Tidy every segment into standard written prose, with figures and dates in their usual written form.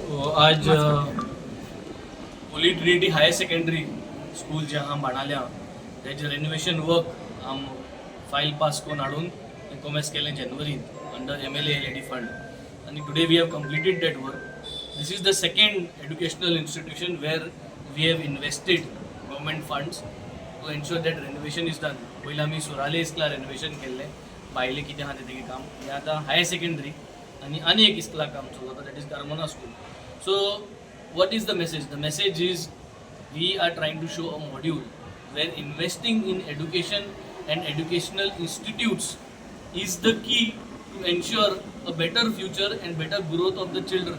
आज Holy Trinity higher secondary school जे आहा बाणाल्या, तेजें रेनोवेशन वर्क आम फायल पास करून हाडून कोमेस केलें जानेवारीन under MLA LAD fund आनी today we have completed that work. This is the second educational institution where we have invested government funds to ensure that renovation is done. पयलीं आमी सुराले इस्कला renovation केल्लें, भायलें कितें आहा तें काम. हें आतां हायर सेकंडरी आनी आनी एक इस्कला काम चलता, that is Carmona School. So what is the message? The message is we are trying to show a module where investing in education and educational institutes is the key to ensure a better future and better growth of the children.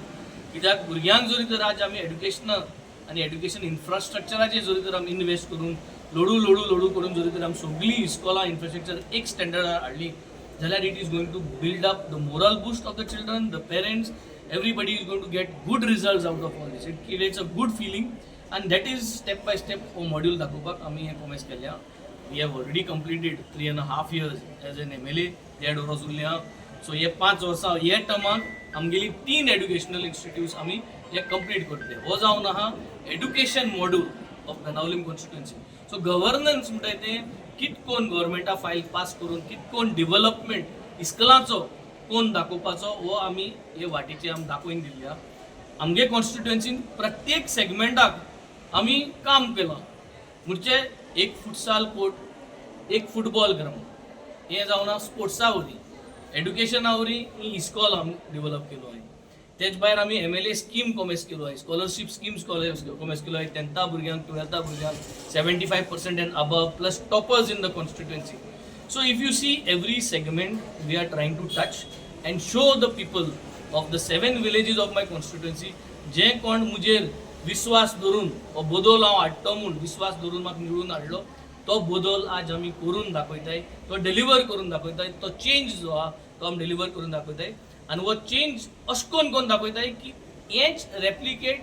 कित्याक भुरग्यांक जरी तर आज आमी educational आनी education इन्फ्रास्ट्रक्चराचेर जरी तर आमी इनवेस्ट करून, लोडू लोडू लोडू करून जरी तर आमी सगळीं इस्कॉलां इन्फ्रास्ट्रक्चर एक स्टँडर्डार हाडली जाल्यार it is going to build up the moral boost of the children, the parents, everybody is going to get good results out of all this. It creates a good feeling and that is step by step हो module दाखोवपाक आमी हें कोमेस केल्लें आहा. We have already completed 3.5 years as an MLA. देड वर्स उरलें आहा. सो हे 5 वर्सां हे टर्माक आमगेली तीन एड्युकेशनल इन्स्टिट्यूट्स आमी हे कंप्लीट करतले. हो जावन आहा education module of Benaulim constituency. So governance म्हणटाय तें कित कोन गव्हर्मेंटा फायल पास करून कित कोन डिवलपमेंट इस्कलाचो कोण दाखोवपाचो, हो आमी हे वाटेचे आमी दाखोवन दिल्ली आहा. आमगे कॉन्स्टिट्युएन्सीन प्रत्येक सेगमेंटाक आमी काम केलां. म्हणजे एक फुटसाल कोर्ट, एक फुटबॉल ग्रावंड, हें जावन आहा स्पोर्ट्सा वरवीं. एड्युकेशना वरवीं ही इस्कॉल आमी डेव्हलप केलो आहे. तेच भायर आमी एमएलए स्कीम कोमेस केलो आहे, स्कॉलरशीप स्कीम कोमेस केलो आहे. टेंथा भुरग्यांक, ट्वेल्था भुरग्यांक, 75% and above plus toppers in the constituency. So if you see, every segment we are trying to touch and show the people of the seven villages of my constituency, जे कोण मुजेर विस्वास धरून हो बदल हांव हाडटो म्हूण विस्वास धरून म्हाका निवडून हाडलो, तो बदल आज आमी करून दाखयताय, तो डिलिव्हर करून दाखयताय. तो चेंज जो आहा तो आमी डिलिव्हर करून दाखयताय आनी हो चेंज अशें करून करून दाखयताय की हेंच रेप्लिकेट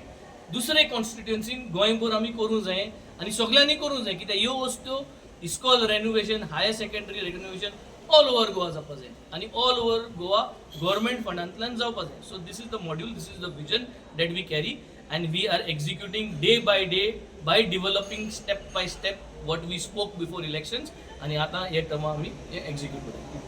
दुसरे कॉन्स्टिट्युएन्सीन गोंयभर आमी करूंक जाय आनी सगल्यांनी करूंक जाय. कित्याक ह्यो वस्तू, इस्कॉल renovation, higher secondary renovation all over Goa जावपा जाय आनी ऑल ओवर गोवा गव्हर्मेंट फंडांतल्यान जावपा जाय. So this is the module, this is the vision that we carry and we are executing day by day by developing step by step what we spoke before elections. आनी आतां हे टर्मा आमी हे execute करता.